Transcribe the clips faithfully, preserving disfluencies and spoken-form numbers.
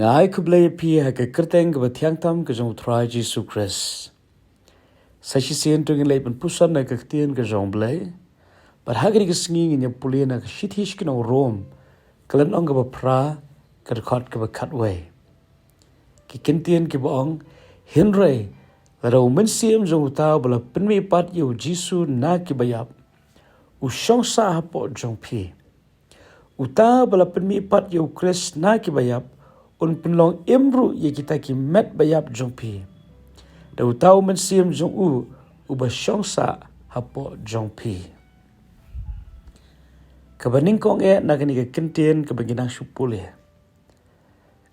Nga ai khublei ïa phi ha ka kyrteng kaba thiang tam ka jong U Trai Jisu Khrist. Sa shisien to ngin leit ban puson na ka ktien ka jong U Blei. Bad ha kane ka sngi ngin ïa pule na ka shithi sha ki nong Rom, ka lynnong kaba phra, ka dkhot kaba khatwei. Ki kyntien kiba ong, hynrei lada u mynsiem jong uta uba la pynmihpat ïa u Jisu na kiba ïap u shong sah hapoh jong phi. Uta uba la pynmihpat ïa u Khrist na kiba ïap un pynlong im ruh ïa kita ki met ba ïap jong phi da uta u mynsiem jong u uba shong sah hapoh jong phi. Kaba nyngkong eh na kane ka kyntien kaba ngi dang shu pule,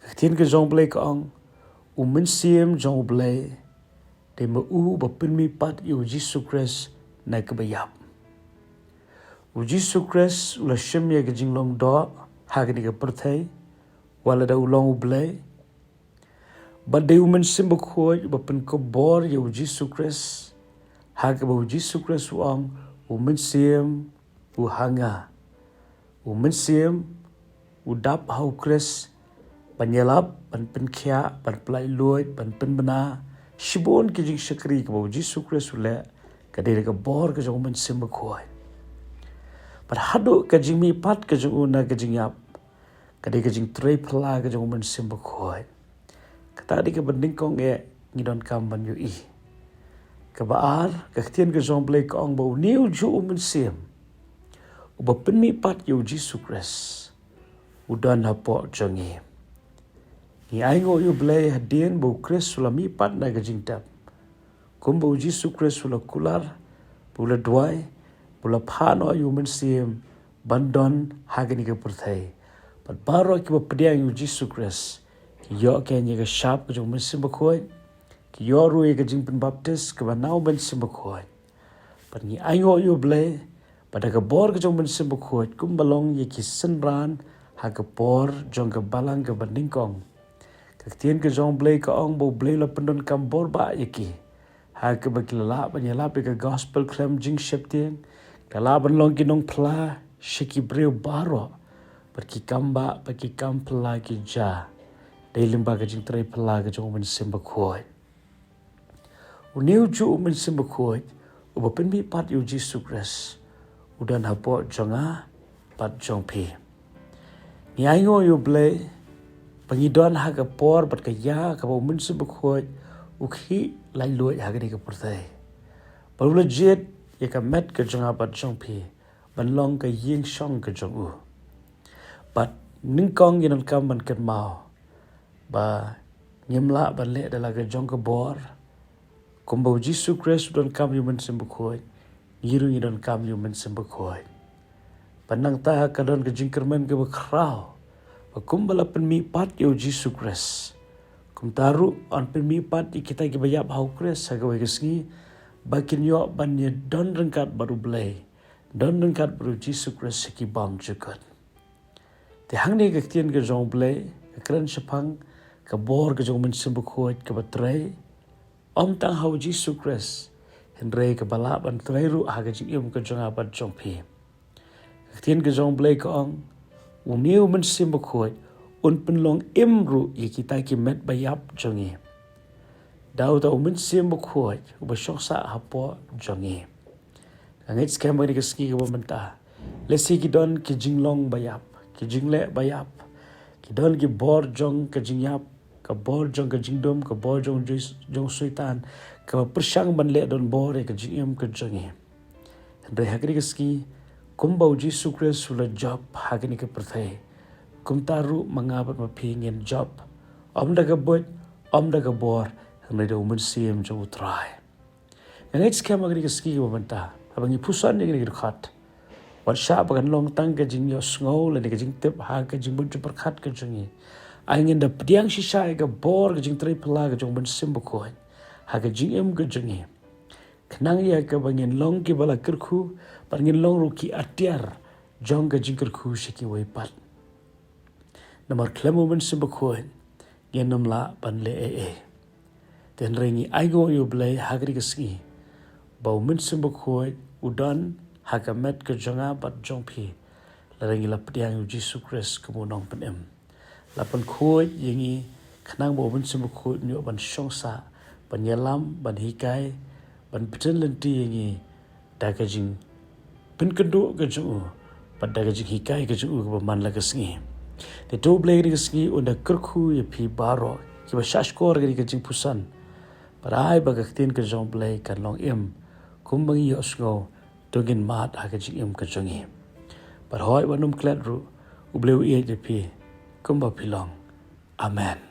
ka ktien ka jong U Blei ka ong, u mynsiem jong U Blei, dei ma u ba pynmihpat ïa u Jisu Khrist na kaba ïap. U Jisu Khrist u la shim ïa ka jinglong doh ha kane ka pyrthei, wat lada u long U Blei. Bad dei u Mynsiem Bakhuid uba pynkupbor ïa u Jisu Khrist, ha kaba u Jisu Khrist u ong, u Mynsiem u ha nga. U Mynsiem u dap ha u Khrist ban ïalap, ban pynkhiah, ban pyllait luid, ban pynbna shibun ki jingshakri kaba u Jisu Khrist u leh, ka dei da ka bor ka jong u Mynsiem Bakhuid. Bad haduh ka jingmihpat ka jong u na ka jingïap, ka dei ka jingtrei phylla ka jong u Mynsiem Bakhuid. Kata dei kaba nyngkong eh ngi donkam ban ïohi. Kaba ar, ka ktien ka jong U Blei ka ong ba une ujuh u Mynsiem uba pynmihpat ïa u Jisu Khrist u don hapoh jong ngi. Ngi ainguh ïa U Blei hadien ba u Khrist u la mihpat na ka jingtep, kumba u Jisu Khrist u la kular, ba u la duwai, ba u la phah noh ïa u Mynsiem ban don ha kane ka pyrthei. Bad baroh kiba pdiang ïa u Jisu Khrist ki ïoh keiñ ïa ka shap ka jong u Mynsiem Bakhuid, ki ïoh ruh ïa ka jingpynbaptis kaba na u Mynsiem Bakhuid. Bad ngi ainguh ïa U Blei ba da ka bor ka jong u Mynsiem Bakhuid, kumba long ïa ki synran ha ka por jong ka balang kaba nyngkong, ka ktien ka jong U Blei ka ong ba U Blei u la pyndonkam bor bah ïa ki, ha kaba ki la lah ban ïalap ïa ka gospel khlem jingsheptieng, ki la lah ban long ki nongphla sha ki briew baroh, bad ki kam bah bad ki kam phylla ki jia dei lyngba ka jingtrei phylla ka jong u Mynsiem Bakhuid. Une ujuh u Mynsiem Bakhuid uba pynmihpat ïa u Jisu Khrist u don hapoh jong nga bad jong phi. Ngi ainguh ïa U Blei ba ngi don ha ka por bad ka ïa kaba u Mynsiem Bakhuid u khih laitluid ha kane ka pyrthei, bad u la jied ïa ka met ka jong nga bad jong phi ban long ka ïing shong ka jong u. Bad nyngkong ngi donkam ban kynmaw ba ngim lah ban leh da la ka jong ka bor. Kumba u Jisu Khrist u donkam ïa u Mynsiem Bakhuid, ngi ruh ngi donkam ïa u Mynsiem Bakhuid. Bad nangta ka don ka jingkyrmen kaba khraw, ba kumba la pynmihpat ïa u Jisu Khrist, kumta ruh yn pynmihpat ïa kita kiba ïap ha u Khrist ha kawei ka sngi, ba kin ïoh ban ïadon ryngkat bad U Blei, don ryngkat bad u Jisu Khrist sha ki bymjukut. Te hangne ka ktien ka jong U Blei ka kren shaphang ka bor ka jong u Mynsiem Bakhuid kaba trei, ym tang ha u Jisu Khrist, hynrei kaba lah ban trei ruh ha ka jingim ka jong nga bad jong phi. Ka ktien ka jong U Blei ka ong, une u Mynsiem Bakhuid un pynlong im ruh ïa kita ki met ba ïap jong ngi da uta u Mynsiem Bakhuid uba shong sah hapoh jong ngi. Nga ngeit skhem ba kane ka sngi kaba mynta, lehse ki don ki jinglong ba ïap, ki jingleh ba ïap, ki don ki bor jong ka jingïap, ka bor jong ka jingdum, ka bor jong, jong Soitan, kaba pyrshang ban leh donbor ïa ka jingim ka jong ngi. Hynrei ha kane ka sngi, kumba u Jisu Khrist u la jop ha kane ka pyrthei, kumta ruh ma nga bad ma phi ngin jop, ym da ka buit, ym da ka bor, hynrei da u Mynsiem jong U Trai. Nga ngeit skhem ha kane ka sngi kaba mynta, haba ngi puson ïa kane ka dkhot, wat shah ba kan long tang ka jingïohsngew lane ka jingtip ha ka jingmut jingpyrkhat ka jong ngi. Ai ngin da pdiang shisha ïa ka bor ka jingtrei phylla ka jong u Mynsiem Bakhuid ha ka jingim ka jong ngi, khnang ïa kaba ngin long kiba la kyrkhu, bad ngin long ruh ki atiar jong ka jingkyrkhu sha kiwei pat. Namar khlem u Mynsiem Bakhuid ngin ym lah ban leh ei ei. Te hynrei ngi ainguh ïa U Blei ha kane ka sngi ba u Mynsiem Bakhuid u don ha ka met ka jong nga bad jong phi, lada ngi la pdiang ïa u Jisu Khrist kum u Nongpynim. la pynkhuid ïa ngi, khnang ba u Mynsiem Bakhuid un ïoh ban shong sah, ban ïalam, ban hikai, ban btin lynti ïa ngi da ka jingpynkynduh ka jong u, bad da ka jinghikai ka jong u kaba man la ka sngi. Te to U Blei kane ka sngi un da kyrkhu ïa phi baroh kiba shahshkor kane ka jingpuson, bad ai ba ka ktien ka jong U Blei kan long im, kumba ngi ïohsngew, to ngin mad ha ka jingim ka jong ngi. Bad hooid, wat nym klet ruh, U Blei u ïeit ïa phi kumba phi long. Amen.